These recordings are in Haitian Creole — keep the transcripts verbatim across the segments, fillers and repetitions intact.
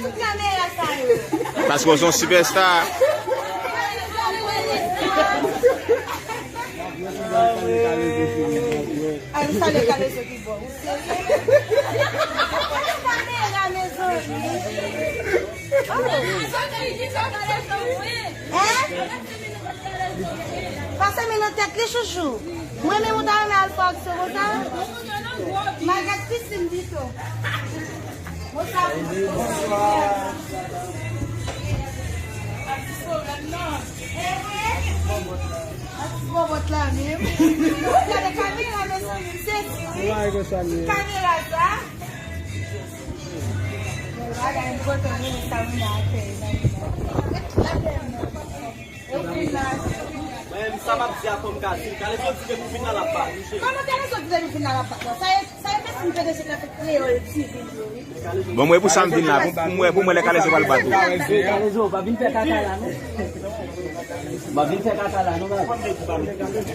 Tout kamera sa yo. Paske w se yon sipèsta. Ay, m salye Kalezo ki bò. Ou serye? Kamera, mezanmi. Oh. Hein? Pase men nan tèt li, chouchou. Mwen menm, ou ta renmen al fè aksyon konsa? M al gad pisin pito. Bonswa. Bonswa. Atis bòbòt la menm. Gade kamera, mezanmi, m sezi, wi. Kamera sa. Bagay enpòtan, wi, sa moun nan ap fè. Men sa m ap di a, fò m ka di l. Kalezo di depi w vin la, l ap bat ou, cheri. Kòman Kalezo di depi w vin la, l ap bat mwen? Sa e, sa e mèsi m P D G k ap fè Kreyòl T V yo, wi. Bon, mwen, pou sa m vin la, pou, pou mwen, lè Kalezo pral bat ou. Kalezo, pa vin fè kaka la, non. Pa vin fè kaka la, non, baz. Kalezo, pa vin fè kaka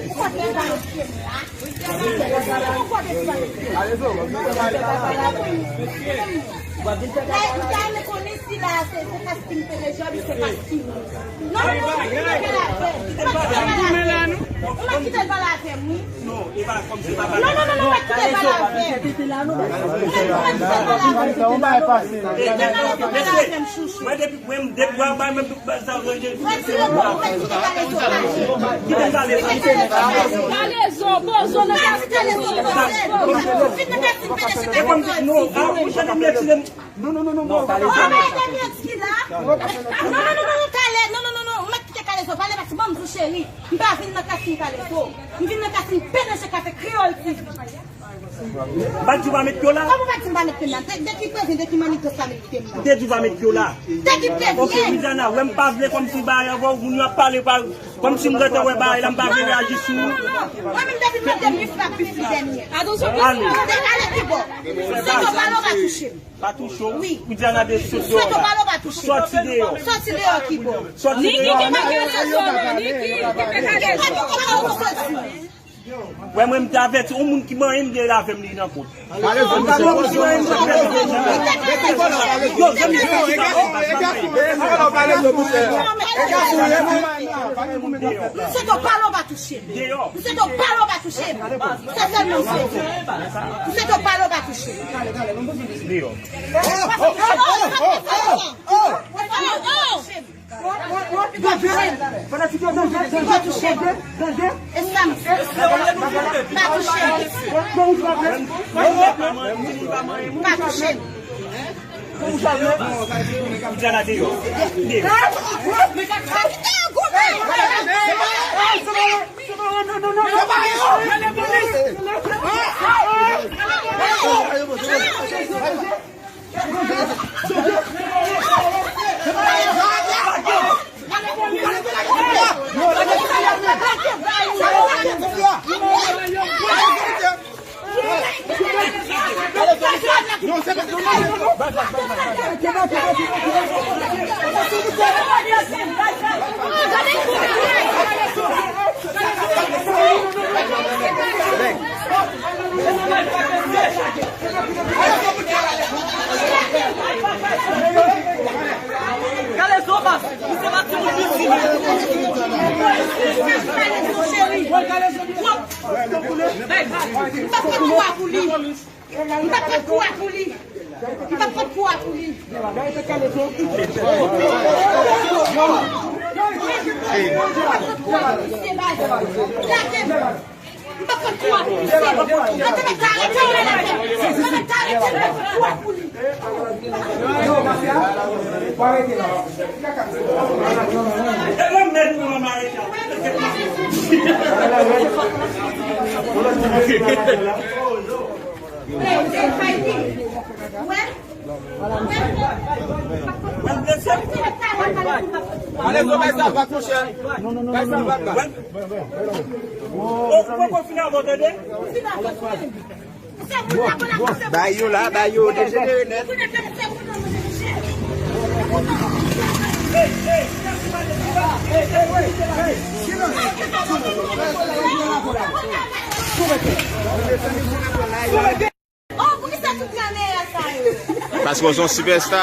la, non. Ou pa vin fè kaka la. Ou ta renmen konnen si la, se, se kastin P D G, oubyen se kastin. Non, non, non, non, mwen kite l avè m. Ou mèt kite l pale avè m, wi. Non, e pa kòm se papa. Non, non, non, non, mèt kite l pale avè m. Mèt kite l pale avè m. Mèt kite l pale avè m. Mèt kite l pale avè m, chouchou. Mwen depi, mwen depi mwen bay menm tout baz sa ranje. Mèt kite l pale avè m. Kite l pale. Kalezo, poze w nan kas Kalezo. Vin nan kas P D G. E kòm si, non, a, mwen chante mèt si. Non, non, non, non, non. Ou mèt mèt ki la? Non, non, non, non, non, Kale-, non, non, non, non, ou mèt kite Kalezo pale, paske ban m di w, cheri, m pa vin nan kastin Kalezo. M vin nan kastin P D G k ap fè Kreyòl T V. M pa t di w pa met pye w la? Kòman w pa t di m pa met pye m la? De, de ki prevyen, de ki mannigan sa met pye m la? M te di w pa met pye w la. De ki prevyen? Ok, Widiana, wè m pa vle kòm si bagay avè w, moun yo ap pale pa, kòm si m gentan wè bagay la, m pa vle reyaji sou. Non, non, non, non. Mwen menm depi m nan dènye, m ap viv li dènye. Ale. Ale, ale ki bò. M swete w pale, w pa touche m. Pa touche w. Wi. Widiana de sot deyò la. Sot deyò. Soti deyò. Soti deyò ki bò. Soti deyò. Niki ki pa Kalezo non, Niki ki pa Kalezo. Wè mwen m te avèti yon moun ki manyen m gen avè m li nan kont. Kalezo, m pa konn si manyen m gen avè m. Yo, zanmi, e gason, e gason, e gason, Kalezo, monchè. E gason, e gason. M swete w pale, w pa touche m. Deyò. M swete w pale, w pa touche m. Se sèlman m swete. M swete w pale, w pa touche m. Deyò. Pa touche m. Pa touche m. Pa touche m. Pa touche m. Kalezo, baz, misye pa timoun piti. Kalezo, cheri. M pa pot kou a pou li. M pa pot kou a pou li. M pa pot kou a pou li. M pa pot kou a pou li. M pa pot kou a pou li. Kalezo, bay sa, pa touche. Bay sa, pa touche. Ou poko fin avè w, tande? Bay yo la, bay yo dejenere nèt. Oh, poukisa tout kamera sa yo? Paske w se yon sipèsta.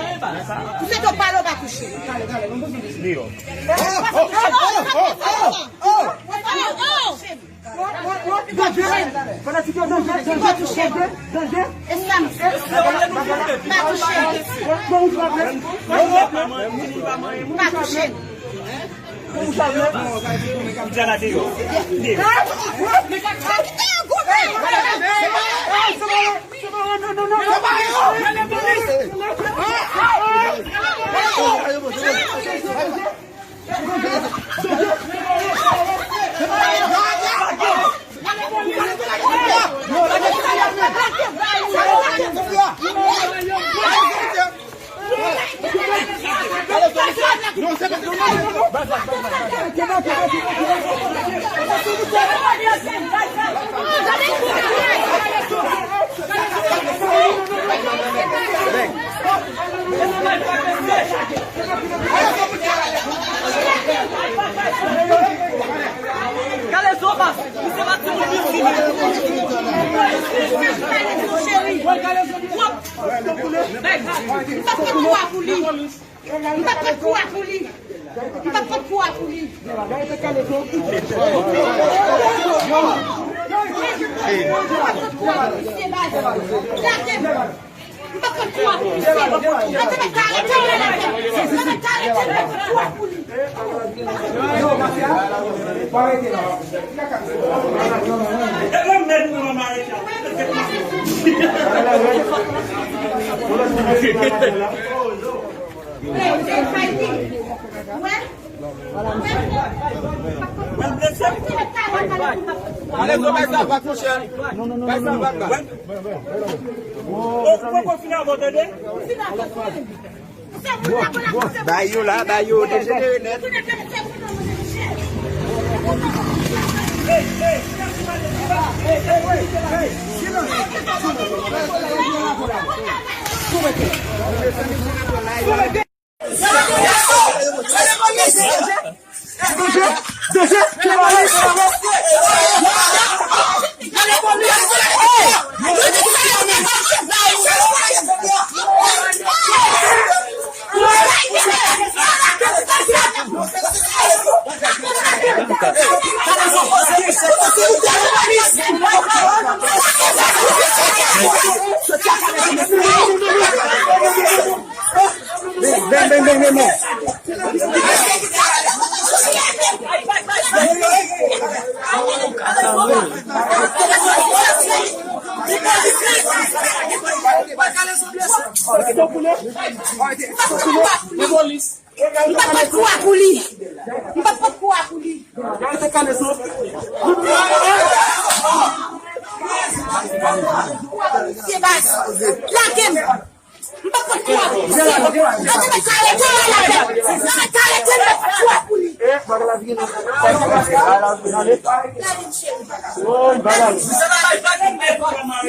Ou se to pale, ou pa touche. Li yo. Pa touche. Pa touche. Pa touche. Gade Zobas, misye pa timoun piti. Cheri, w ap, m p ap pran kou a pou li. M p ap pran kou a pou li. M p ap pran kou a pou li. M p ap pran kou a pou li. Lage m. M pa konn kou a pou misye. Mwen te mèt arete l, mwen te mèt arete l, mwen te kou a pou li. Hey, hey, Faïti. Wè. Ale, zo, bay sa, bat, monchè. Bay sa, bat, bat. Ou poko fin avè w, tande? Bay yo la, bay yo dejenere nèt. M pa pot kou a pou li. M pa pot kou a pou li. Se baz. Lage m. M pa pot kou a pou li. Lage m, arete la, lage m. Lage m, arete, m pa pot kou a pou li. Lage m,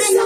cheri.